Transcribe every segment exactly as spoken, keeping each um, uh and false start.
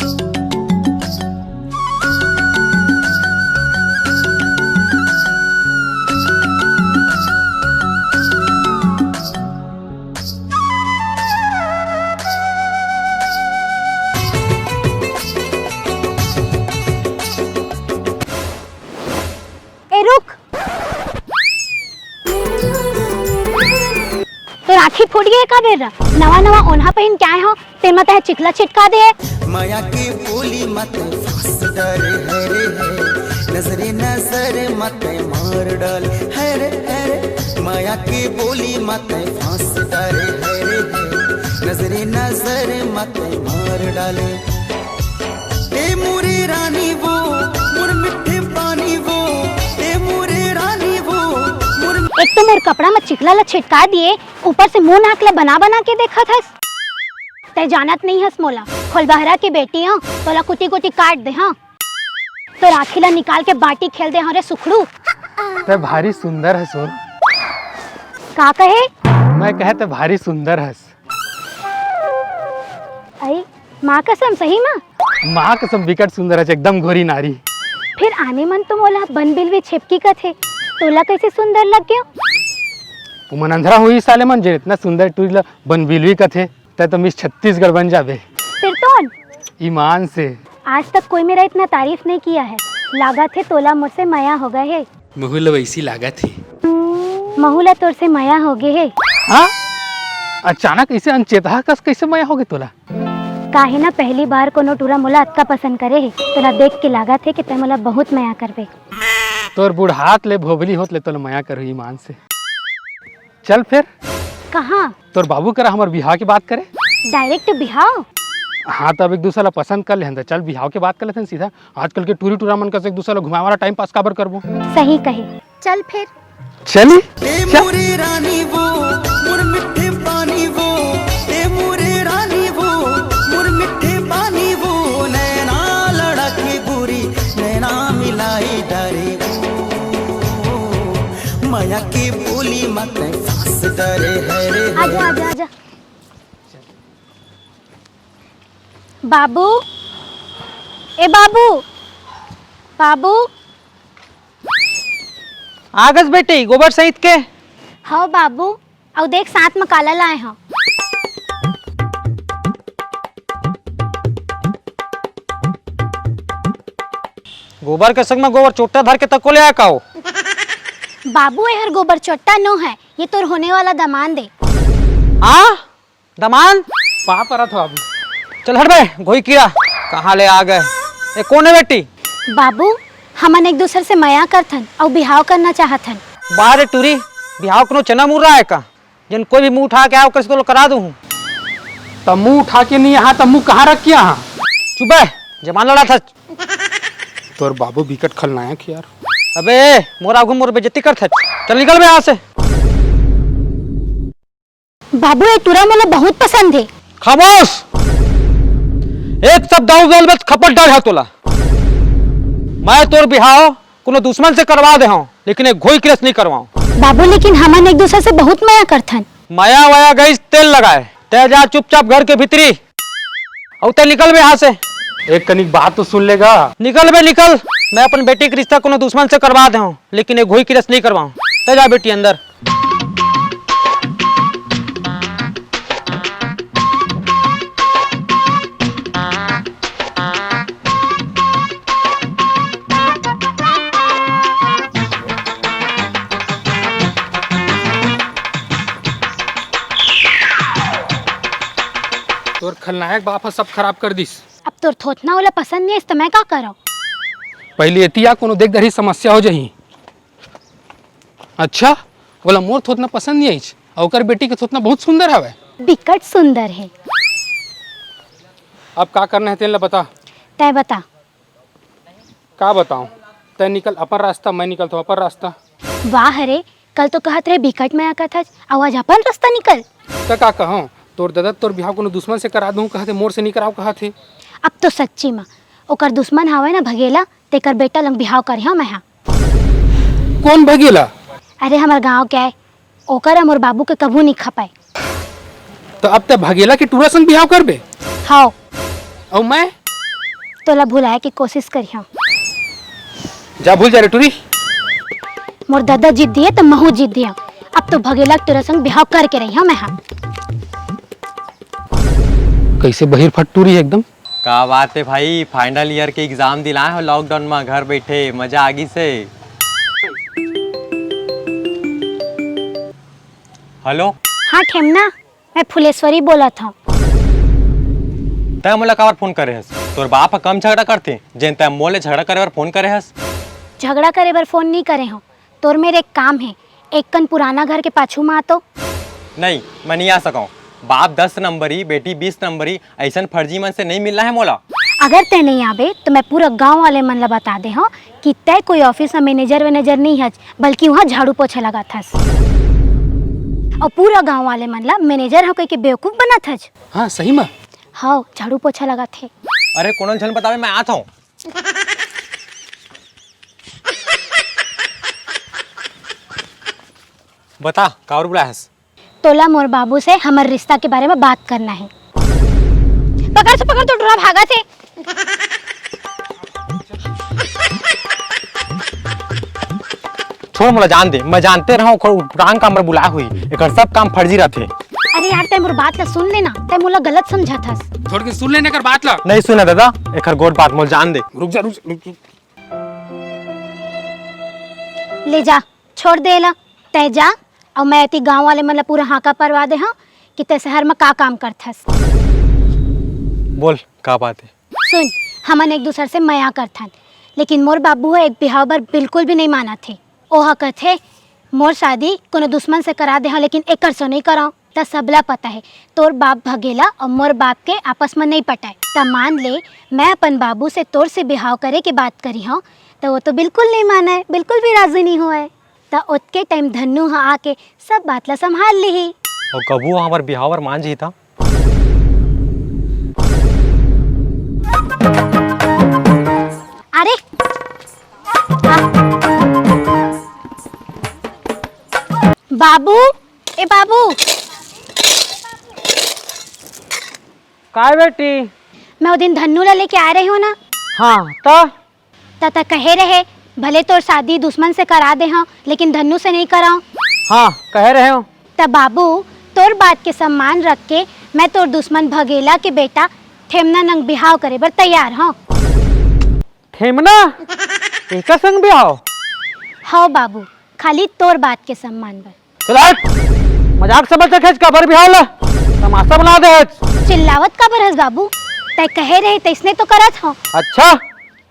ए रुक, तोर आँखी फूट गे का बेरा? नवा नवा ओन्हा पहिन के आए हो, तेमा तैं चिखला छिटका दे। मया के बोली मत फांस डाले है रे है, नजरे नजर मत मार डाले है रे है रे। मया के बोली मत फांस डाले है रे है, नजरे नजर मत मार डाले। ए मोरे रानी वो, मोर मिठे पानी वो, ए मोरे रानी वो, मोर एक तो मोर कपड़ा म चिखला ला छिटका दिए, ऊपर से मुंह नाक ला बना बना के देखत हस। तैं जानत नइ हस मोला, खोलबहरा के बेटी हंव, तोला कुटी कुटी काट दे हंव। तोर आँखी ला निकाल के बाटी खेल दे हंव रे सुखड़ू। तैं भारी सुंदर हस। का कहे? मैं कहे तैं भारी सुंदर हस। अई, माँ कसम, सही मा? माँ कसम, बिकट सुंदर हस, एकदम गोरी नारी। फिर आने मन तो मोला बन बिलवी छेपकी कथे, तोला कैसे सुंदर लग गयो? उमन अंधरा होही साले मन, जे इतना सुंदर टूरी ला बन बिलवी कथे, तैं तो मिस छत्तीसगढ़ बन जाबे। फिर तोन? ईमान से। आज तक कोई मेरा इतना तारीफ नहीं किया है। लागत हे तोला मोर से मया हो गए हे। महू ला वैसी लागत हे। महू ला तोर से मया हो गए हे। हाँ? अचानक ऐसे अनचेतहा कस कैसे मया हो गए तोला? काहे ना पहली बार कोनो टूरा मोला अतका पसंद करे हे। तोला देख के लागत हे कि तैं मोला बहुत मया करबे। तोर बुढ़ात ले भोभली होत ले तोला मया करहूँ ईमान से। चल फिर। कहाँ? तोर बाबू करा हमर बिहाव के बात करे। Direct बिहाव? हाँ, त अब एक दूसर ला पसंद कर लेहन, त चल बिहाव के बात कर लेथन सीधा। आजकल के टूरी टूरा मन कस एक दूसर ला घुमाए वाला time pass काबर करबो? सही कहे, चल फिर। चली। ए चल। मोरे रानी वो, मोर मिठे पानी वो, ए मोरे रानी वो, मोर मिठे पानी वो, नैना लड़ा के गोरी, नैना मिलाई डारे वो। मया के बोली मत फांस डरे है रे। आजा, आजा, आजा। बाबू, ए बाबू, बाबू। आगस बेटी, गोबर सहित के। हव बाबू, अउ देख साथ म काला लाए हव। गोबर के संग म गोबर चोट्टा धर के तको ले आए का हो? बाबू, एहर गोबर चोट्टा नो है, ये तोर होने वाला दमांद ए। हाँ? दमांद? पाँव परत हो अभी। चल हट बे, घोई कीड़ा, कहाँ ले आ गए? ए, कोन है बेटी? बाबू, हमन एक दूसर से मया करथन अउ बिहाव करना चाहथन। बाह रे टूरी, बिहाव कोनो चना मुर्रा है का? जन कोई भी मुंह उठा के आओ, कैसे तो करा दूँ। तब मुंह उठा के नहीं यहाँ, तब मुंह कहाँ रख के यहाँ? चुप है, जबान लड़ा था। तोर बाबू बिकट खलनायक यार। अबे, मोर आगू मोर बेइज्जती करथस। चल निकल बे यहाँ से। बाबू, ये टूरा मोला बहुत पसंद है। खामोश। एक शब्द अउ बोलबे त खपट डारहूँ तोला। मैं तोर बिहाव कोनो दुश्मन से करवा दे हूँ, लेकिन एक घोई कीड़ा से नहीं करवाऊँ। बाबू, लेकिन हमन एक दूसर से बहुत मया करथन। मया वया गईस तेल लगाए, तै जा चुपचाप घर के भीतरी। अउ तै निकल बे यहाँ से। एक कनिक बात तो सुन लेगा। निकल बे निकल, मैं अपन बेटी के रिश्ता कोनो दुश्मन से करवा दे हूँ, लेकिन एक घोई कीड़ा से नहीं करवाऊँ। तै जा बेटी अंदर। तोर खलनायक बाप ह सब खराब कर दिस। अब तोर थोथना ओला पसंद नहीं आइस त मैं का करव? पहले एती आ, कोनो देख डरही समस्या हो जाही। अच्छा, ओला मोर थोथना पसंद नहीं आइस, अउ ओकर बेटी के थोथना बहुत सुंदर हवय। बिकट सुंदर है। अब का करना है तेन ला बता। तै बता। का बताऊं? तै निकल अपन रास्ता, मैं निकलथों अपन रास्ता। वाह रे, कल तो कहत रहे बिकट मया करथस, अउ आज अपन रास्ता निकल। त का कहूं, तोर ददा तोर बिहाव कोनो दुश्मन से करा दूं कहत हे, मोर से नहीं कराव कहत हे। अब तो सच्ची म ओकर दुश्मन हवय ना भगेला, तेकर बेटा लंग बिहाव करे हंव मैं हा। कोन भगेला? अरे हमर गांव के आय, ओकर अउ मोर बाबू के कभू नहीं खपाय। त अब तै भगेला के टूरा संग बिहाव करबे? हव। अउ मैं? तोला भुलाए के कोशिश करिहंव। जा भूल जा रे टूरी। मोर ददा जिद्दी हे त महूं जिद्दी हंव। अब तो भगेला के तोरा संग बिहाव करके रहिहंव मैं हा। कइसे बहिर फट टूरी हे एकदम। का बात हे भाई, final year के exam दिलाए हो lockdown म, घर बइठे मजा आ गिस हे। Hello। हाँ ठेमना, मैं फुलेश्वरी बोलत हंव। तैं मोला काबर फोन करे हस? तोर बाप ह कम झगड़ा करथे, जेन तैं मोर ले झगड़ा करे बर फोन करे हस? झगड़ा करे बर फोन नइ करे हंव, तोर मेर एक काम हे, एक कन पुराना घर के पाछू म आ तो। नहीं, मैं नइ आ सकंव। बाप दस नंबरी, बेटी बीस नंबरी, अइसन फर्जी मन से नइ मिलना हे मोला। अगर तैं नइ आबे, त मैं पूरा गांव वाले मन ला बता दे हंव कि तैं कोई office म manager-vanager नइ हच, बल्कि उहां झाड़ू पोछा लगाथस। अउ पूरा गांव वाले मन ला manager हंव कहिके बेवकूफ बनाथस। हाँ, सही म। हव, झाड़ू पोछा लगाथे। अरे, कोनो झन बतावे, मैं आत हंव। बता, काबर बुलाए हस? तोला मोर बाबू से हमर रिश्ता के बारे में बात करना हे। पकड़ से पकड़, तो डोरा भागत हे। छोड़ मोला, जान दे, मैं जानते रहंव, ओकर पुरान काम बर बुलाए होही, एकर सब काम फर्जी रथे। अरे यार, तैं मोर बात ला सुन लेना, तैं मोला गलत समझत हस। छोड़ के सुन लेना एकर बात ला। नहीं सुना दादा, एकर गोठ बात मोला जान दे। रुक जा, रुक जा, रुक, रुक। ले जा, छोड़ दे एला, तैं जा, अउ मैं एती गांव वाले मन ला पूरा हांका परवा दे हंव कि तैं शहर म का काम करथस। बोल, का बात हे? सुन, हमन एक दूसर से मया करथन, लेकिन मोर बाबू ह एक बिहाव बर बिल्कुल भी नइ मानत हे। ओह कथे, "मोर शादी कोनो दुश्मन से करा दे हंव, लेकिन एकर से नइ करांव।" त सबला पता हे, तोर बाप भगेला अउ मोर बाप के आपस म नइ पटाय। त मान ले, मैं अपन बाबू से तोर से बिहाव करे के बात करिहंव, त वो तो बिल्कुल नइ मानय, बिल्कुल भी राजी नइ होवय। त ओतके time धन्नू ह आके सब बात ला संभाल लिही। अउ कभू हमर बिहाव बर मान जही त? अरे, आ। बाबू, ए बाबू। काय बेटी? मैं वो दिन धन्नू ला लेके आए रहे हंव ना। हाँ, त? त, त कहे रहे, भले तोर शादी दुश्मन से करा दे हंव, लेकिन धन्नू से नइ करांव। हाँ, कहे रहे हंव। त बाबू, तोर बात के सम्मान रख के मैं तोर दुश्मन भगेला के बेटा ठेमना नंग बिहाव करे बर तैयार हंव। ठेमना? एकर संग बिहाव? हव बाबू, खाली तोर बात के सम्मान बर। चल हट! मजाक समझ के खेच काबर बिहाव ला? तमाशा बना दे हच। चिल्लावत काबर हस बाबू? तैं कहे रहे तइसने तो करत हंव। अच्छा,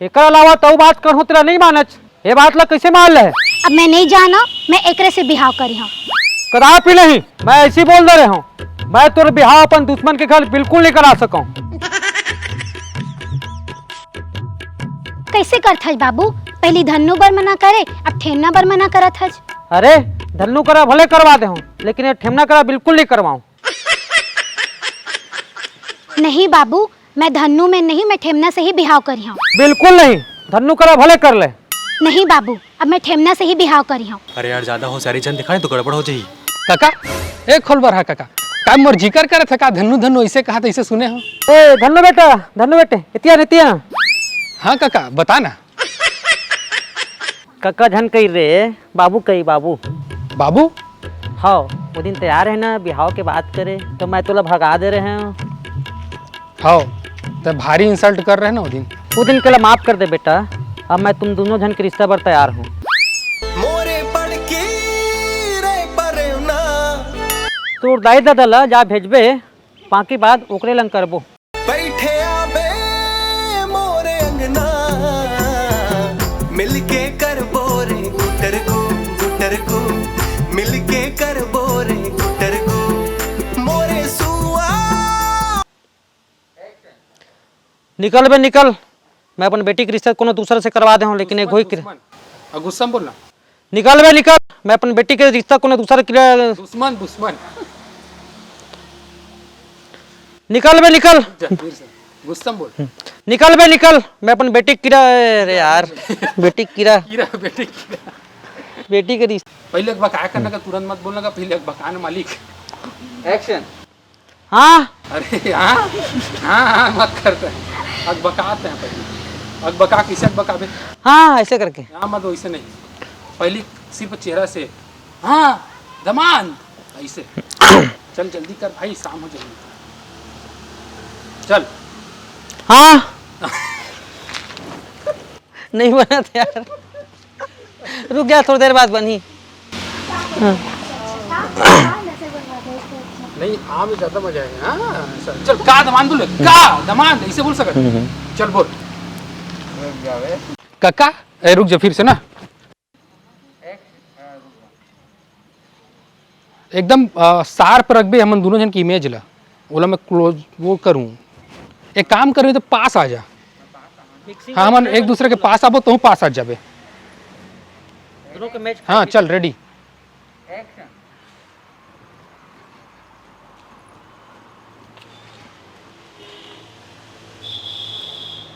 एकर अलावा तउ बात करहूं तेला नइ मानच। ए बात ला कइसे मान ले? अब मैं नइ जानंव, मैं एकरे से बिहाव करिहंव। कदापि नहीं, मैं अइसे बोल दे रहे हंव, मैं तोर बिहाव अपन दुश्मन के घर बिल्कुल नइ करा सकंव। कइसे करथस बाबू? पहिली धन्नू बर मना करे, अब ठेमना बर मना करत हस। अरे, धन्नू करा भले करवा दे हंव, लेकिन ए ठेमना करा बिल्कुल नइ करवांव। नहीं बाबू, मैं धन्नू में नहीं, मैं ठेमना से ही बिहाव करिहंव। बिल्कुल नहीं, धन्नू करा भले कर ले। नहीं बाबू, अब मैं ठेमना से ही बिहाव करिहंव। अरे यार, ज्यादा होशियारी झन दिखाए तो गड़बड़ हो जाही। काका, ए खोलबरहा काका, काय मोर जिकर करत हे का? धन्नू धन्नू अइसे कहा, तइसे सुने हंव। ए धन्नू बेटा, धन्नू बेटे, एती आ, एती आ। हाँ काका, बता ना। कका झन कही रे, बाबू कही, बाबू। बाबू? हव, वो दिन तैयार हे ना बिहाव के बात करे, त मैं तोला भगा दे रहे हंव। हव, त भारी insult कर रहे ना वो दिन। वो दिन के ला माफ कर दे बेटा, अब मैं तुम दूनों झन के रिश्ता बर तैयार हंव। मोरे बड़की रे परेवना। तोर दाई ददा ला जा भेजबे, बाकी बात ओकरे लंग करबो। बइठे आबे मोरे अंगना, मिलके करबो रे गुटर गु, गुटर गु, मिलके करबो रे गुटर गु, मोरे सुआ। निकल बे निकल, मैं अपन बेटी के रिश्ता कोनो दूसर से करवा दे हंव, लेकिन एक होई के दुश्मन। आ, गुस्सा में बोलना। निकल बे निकल, मैं अपन बेटी के रिश्ता कोनो दूसर के दुश्मन, दुश्मन। निकल बे निकल। जा, फिर से। गुस्सा में बोल। निकल बे निकल, मैं अपन बेटी किरा, अरे यार, बेटी किरा। किरा, बेटी किरा। बेटी के रिश्ता। पहिले एक बकाया करना का, तुरंत मत बोलना का, पहिले एक बकाया ना मालिक। Action। हाँ। अरे हाँ, हाँ, हाँ, मत करता। अकबकात हैं पहले। अकबका, कैसे अकबकाबे? हाँ, ऐसे करके। हाँ, मत वैसे नहीं, पहले सिर्फ चेहरा से। हाँ, दमांद, ऐसे। चल जल्दी कर भाई, शाम हो जाएगी। चल। हाँ। नहीं बना था यार। रुक जा, थोड़ी देर बाद बनी। हाँ। नहीं, आम में ज्यादा मजा आएगा। हाँ, चल, का दमांद बोल, का दमांद, ऐसे बोल सकत। हम्म। चल बोल। कका, ए, रुक जा, फिर से ना। एकदम शार्प रखबे हमन दोनों जन की इमेज ला। ओला मैं क्लोज वो करूँ। एक काम करूँ, तो पास आ जा। हाँ, हमन एक दूसरे के पास आबो, तहूँ पास आ जाबे। दोनों के मैच। हाँ, चल, रेडी।